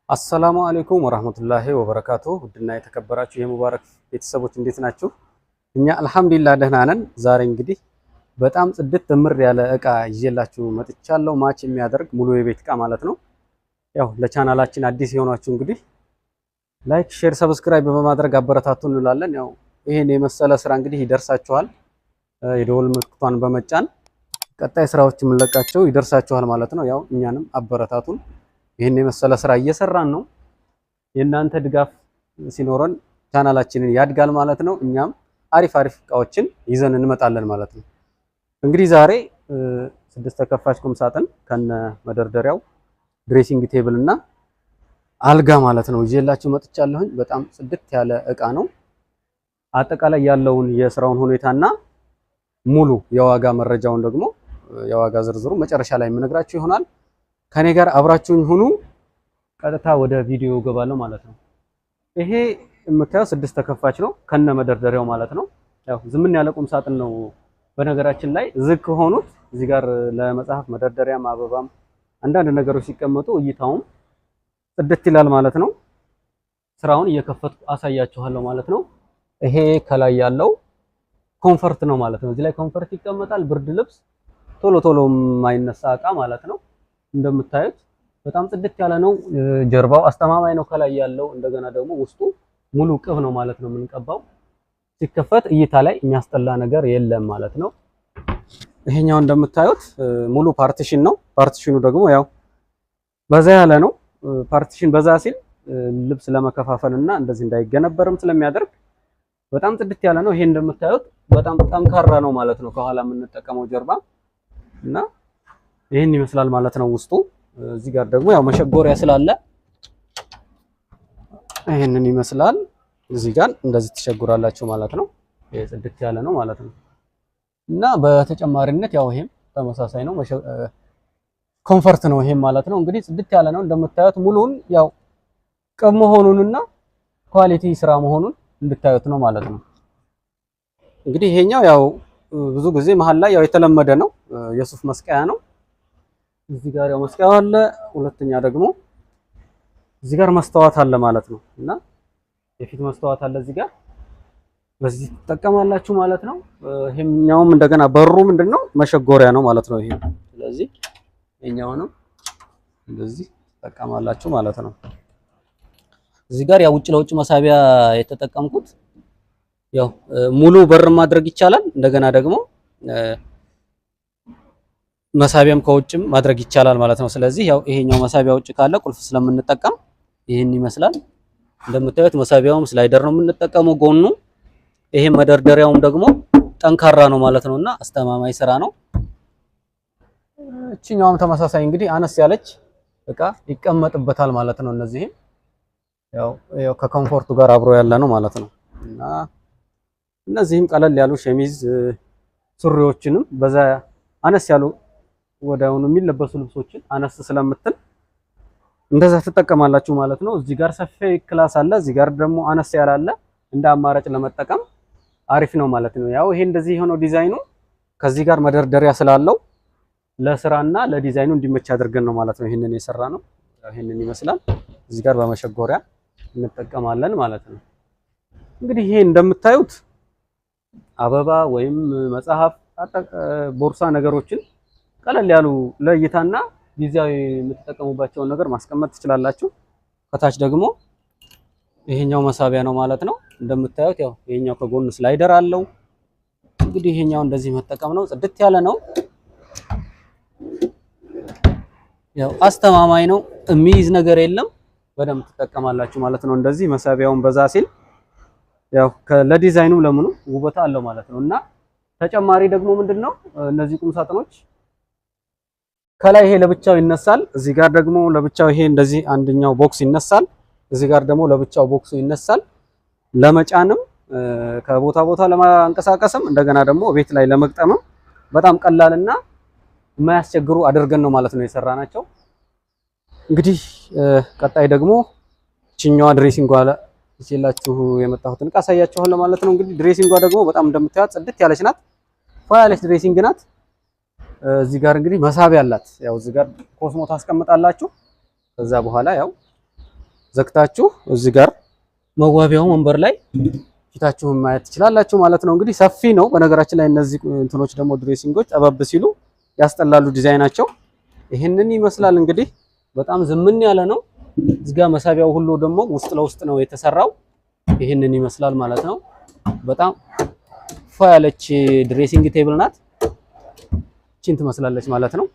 አሰላሙ አለይኩም ወራህመቱላሂ ወበረካቱ። ውድና የተከበራችሁ የሙባረክ ቤተሰቦች እንዴት ናችሁ? እኛ አልሐምዱሊላህ ደህና ነን። ዛሬ እንግዲህ በጣም ጽድት ምር ያለ እቃ ይዤላችሁ መጥቻለሁ። Match የሚያደርግ ሙሉ የቤት እቃ ማለት ነው። ያው ለቻናላችን አዲስ የሆናችሁ እንግዲህ like፣ share፣ subscribe በማድረግ አበረታቱ እንላለን። ያው ይሄን የመሰለ ስራ እንግዲህ ይደርሳችኋል። የደወል ምልክቷን በመጫን ቀጣይ ስራዎች የምንለቃቸው ይደርሳችኋል ማለት ነው። ያው እኛንም አበረታቱን። ይህን የመሰለ ስራ እየሰራን ነው። የእናንተ ድጋፍ ሲኖረን ቻናላችንን ያድጋል ማለት ነው። እኛም አሪፍ አሪፍ እቃዎችን ይዘን እንመጣለን ማለት ነው። እንግዲህ ዛሬ 6 ተከፋች ቁም ሳጥን ከነ መደርደሪያው dressing table እና አልጋ ማለት ነው ይዤላችሁ መጥቻለሁኝ። በጣም ጽድት ያለ እቃ ነው። አጠቃላይ ያለውን የስራውን ሁኔታና ሙሉ የዋጋ መረጃውን ደግሞ የዋጋ ዝርዝሩ መጨረሻ ላይ የምነግራችሁ ይሆናል። ከኔ ጋር አብራችሁኝ ሁኑ። ቀጥታ ወደ ቪዲዮ ገባለሁ ማለት ነው። ይሄ የምታየው 6 ተከፋች ነው ከነ መደርደሪያው ማለት ነው። ያው ዝምን ያለ ቁም ሳጥን ነው። በነገራችን ላይ ዝግ ከሆኑት እዚህ ጋር ለመጽሐፍ መደርደሪያም አበባም አንዳንድ ነገሮች ሲቀመጡ እይታውም ጽድት ይላል ማለት ነው። ስራውን እየከፈትኩ አሳያችኋለሁ ማለት ነው። ይሄ ከላይ ያለው comfort ነው ማለት ነው። እዚህ ላይ comfort ይቀመጣል። ብርድ ልብስ፣ ቶሎ ቶሎ የማይነሳ እቃ ማለት ነው። እንደምታዩት በጣም ጽድት ያለ ነው። ጀርባው አስተማማኝ ነው ከላይ ያለው። እንደገና ደግሞ ውስጡ ሙሉ ቅብ ነው ማለት ነው የምንቀባው። ሲከፈት እይታ ላይ የሚያስጠላ ነገር የለም ማለት ነው። ይሄኛው እንደምታዩት ሙሉ partition ነው። Partition ኑ ደግሞ ያው በዛ ያለ ነው። Partition በዛ ሲል ልብስ ለመከፋፈል እና እንደዚህ እንዳይገነበርም ስለሚያደርግ በጣም ጽድት ያለ ነው። ይሄ እንደምታዩት በጣም ጠንካራ ነው ማለት ነው። ከኋላ የምንጠቀመው ጀርባ እና ይህን ይመስላል ማለት ነው ውስጡ። እዚህ ጋር ደግሞ ያው መሸጎሪያ ስላለ ይህንን ይመስላል። እዚህ ጋር እንደዚህ ትሸጉራላችሁ ማለት ነው። ይሄ ጽድት ያለ ነው ማለት ነው። እና በተጨማሪነት ያው ይሄም ተመሳሳይ ነው፣ comfort ነው ይሄም ማለት ነው። እንግዲህ ጽድት ያለ ነው እንደምታዩት ሙሉን ያው ቅብ መሆኑንና quality ስራ መሆኑን እንድታዩት ነው ማለት ነው። እንግዲህ ይሄኛው ያው ብዙ ጊዜ መሀል ላይ ያው የተለመደ ነው፣ የሱፍ መስቀያ ነው። እዚህ ጋር ያው መስቀያው አለ። ሁለተኛ ደግሞ እዚህ ጋር መስተዋት አለ ማለት ነው። እና የፊት መስተዋት አለ እዚህ ጋር በዚህ ትጠቀማላችሁ ማለት ነው። ይሄኛውም እንደገና በሩ ምንድነው መሸጎሪያ ነው ማለት ነው ይሄ። ስለዚህ ይሄኛውንም እንደዚህ ትጠቀማላችሁ ማለት ነው። እዚህ ጋር ያው ውጭ ለውጭ መሳቢያ የተጠቀምኩት ያው ሙሉ በር ማድረግ ይቻላል። እንደገና ደግሞ መሳቢያም ከውጭም ማድረግ ይቻላል ማለት ነው። ስለዚህ ያው ይሄኛው መሳቢያ ውጭ ካለ ቁልፍ ስለምንጠቀም ይህን ይመስላል። እንደምታዩት መሳቢያውም slider ነው የምንጠቀመው ጎኑ። ይሄ መደርደሪያውም ደግሞ ጠንካራ ነው ማለት ነውና አስተማማኝ ስራ ነው። እቺኛውም ተመሳሳይ እንግዲህ አነስ ያለች እቃ ይቀመጥበታል ማለት ነው። እነዚህም ያው ያው ከ comfort ኡ ጋር አብሮ ያለ ነው ማለት ነው። እና እነዚህም ቀለል ያሉ ሸሚዝ ሱሪዎችንም በዛ አነስ ያሉ ወዲያውኑ የሚለበሱ ልብሶችን አነስ ስለምትል እንደዛ ትጠቀማላችሁ ማለት ነው። እዚህ ጋር ሰፊ class አለ፣ እዚህ ጋር ደግሞ አነስ ያለ አለ። እንደ አማራጭ ለመጠቀም አሪፍ ነው ማለት ነው። ያው ይሄ እንደዚህ የሆነው ዲዛይኑ ከዚህ ጋር መደርደሪያ ስላለው ለስራና ለዲዛይኑ እንዲመች አድርገን ነው ማለት ነው ይሄንን የሰራ ነው። ይሄንን ይመስላል። እዚህ ጋር በመሸጎሪያ እንጠቀማለን ማለት ነው። እንግዲህ ይሄ እንደምታዩት አበባ ወይም መጽሐፍ፣ ቦርሳ ነገሮችን ቀለል ያሉ ለእይታና ጊዜያዊ የምትጠቀሙባቸውን ነገር ማስቀመጥ ትችላላችሁ። ከታች ደግሞ ይሄኛው መሳቢያ ነው ማለት ነው። እንደምታዩት ያው ይሄኛው ከጎን slider አለው። እንግዲህ ይሄኛው እንደዚህ መጠቀም ነው። ጽድት ያለ ነው። ያው አስተማማኝ ነው። የሚይዝ ነገር የለም። በደንብ ትጠቀማላችሁ ማለት ነው። እንደዚህ መሳቢያውን በዛ ሲል ያው ለዲዛይኑ ለምኑ ውበት አለው ማለት ነው። እና ተጨማሪ ደግሞ ምንድነው እነዚህ ቁም ሳጥኖች ከላይ ይሄ ለብቻው ይነሳል። እዚህ ጋር ደግሞ ለብቻው ይሄ እንደዚህ አንደኛው box ይነሳል። እዚህ ጋር ደግሞ ለብቻው box ኡ ይነሳል። ለመጫንም ከቦታ ቦታ ለማንቀሳቀስም እንደገና ደግሞ ቤት ላይ ለመግጠምም በጣም ቀላልና የማያስቸግሩ አድርገን ነው ማለት ነው የሰራናቸው። እንግዲህ ቀጣይ ደግሞ እቺኛዋ dressing ጓ ይዤላችሁ የመጣሁትን እቃ አሳያችኋለሁ ማለት ነው። እንግዲህ dressing ጓ ደግሞ በጣም እንደምታዩት ጽድት ያለች ናት። ፏ ያለች dressing ናት። እዚህ ጋር እንግዲህ መሳቢያ አላት። ያው እዚህ ጋር ኮስሞ ታስቀምጣላችሁ። ከዛ በኋላ ያው ዘግታችሁ እዚህ ጋር መዋቢያው ወንበር ላይ ፊታችሁን ማየት ትችላላችሁ ማለት ነው። እንግዲህ ሰፊ ነው። በነገራችን ላይ እነዚህ እንትኖች ደግሞ dressing ኦች ጠበብ ሲሉ ያስጠላሉ ዲዛይናቸው። ይህንን ይመስላል እንግዲህ በጣም ዝምን ያለ ነው። እዚህ ጋር መሳቢያው ሁሉ ደግሞ ውስጥ ለውስጥ ነው የተሰራው። ይህንን ይመስላል ማለት ነው። በጣም ፏ ያለች dressing table ናት። እቺን ትመስላለች ማለት ነው።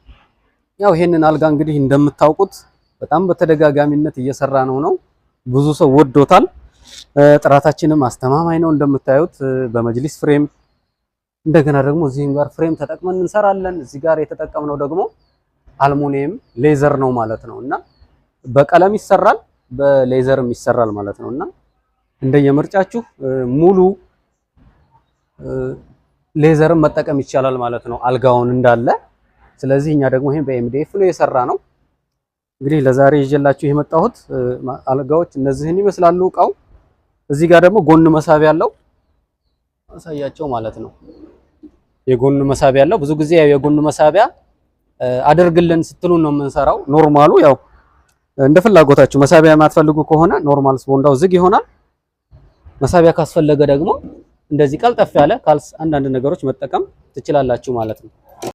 ያው ይሄንን አልጋ እንግዲህ እንደምታውቁት በጣም በተደጋጋሚነት እየሰራ ነው ብዙ ሰው ወዶታል። ጥራታችንም አስተማማኝ ነው እንደምታዩት በመጅሊስ frame እንደገና ደግሞ እዚህም ጋር frame ተጠቅመን እንሰራለን። እዚህ ጋር የተጠቀምነው ደግሞ አልሙኒየም leather ነው ማለት ነው እና በቀለም ይሰራል በ leather ም ይሰራል ማለት ነው እና እንደየምርጫችሁ ሙሉ leather ም መጠቀም ይቻላል ማለት ነው አልጋውን እንዳለ። ስለዚህ እኛ ደግሞ ይሄን በ MDF ነው የሰራነው። እንግዲህ ለዛሬ ይዤላችሁ የመጣሁት አልጋዎች እነዚህን ይመስላሉ። እቃው እዚህ ጋር ደግሞ ጎን መሳቢያ አለው አሳያቸው ማለት ነው። የጎን መሳቢያ አለው። ብዙ ጊዜ ያው የጎን መሳቢያ አድርግልን ስትሉን ነው የምንሰራው። Normal ኡ ያው እንደ ፍላጎታችሁ መሳቢያ የማትፈልጉ ከሆነ normal ቦንዳው ዝግ ይሆናል። መሳቢያ ካስፈለገ ደግሞ እንደዚህ ቀልጠፍ ያለ ካልስ አንዳንድ ነገሮች መጠቀም ትችላላችሁ ማለት ነው።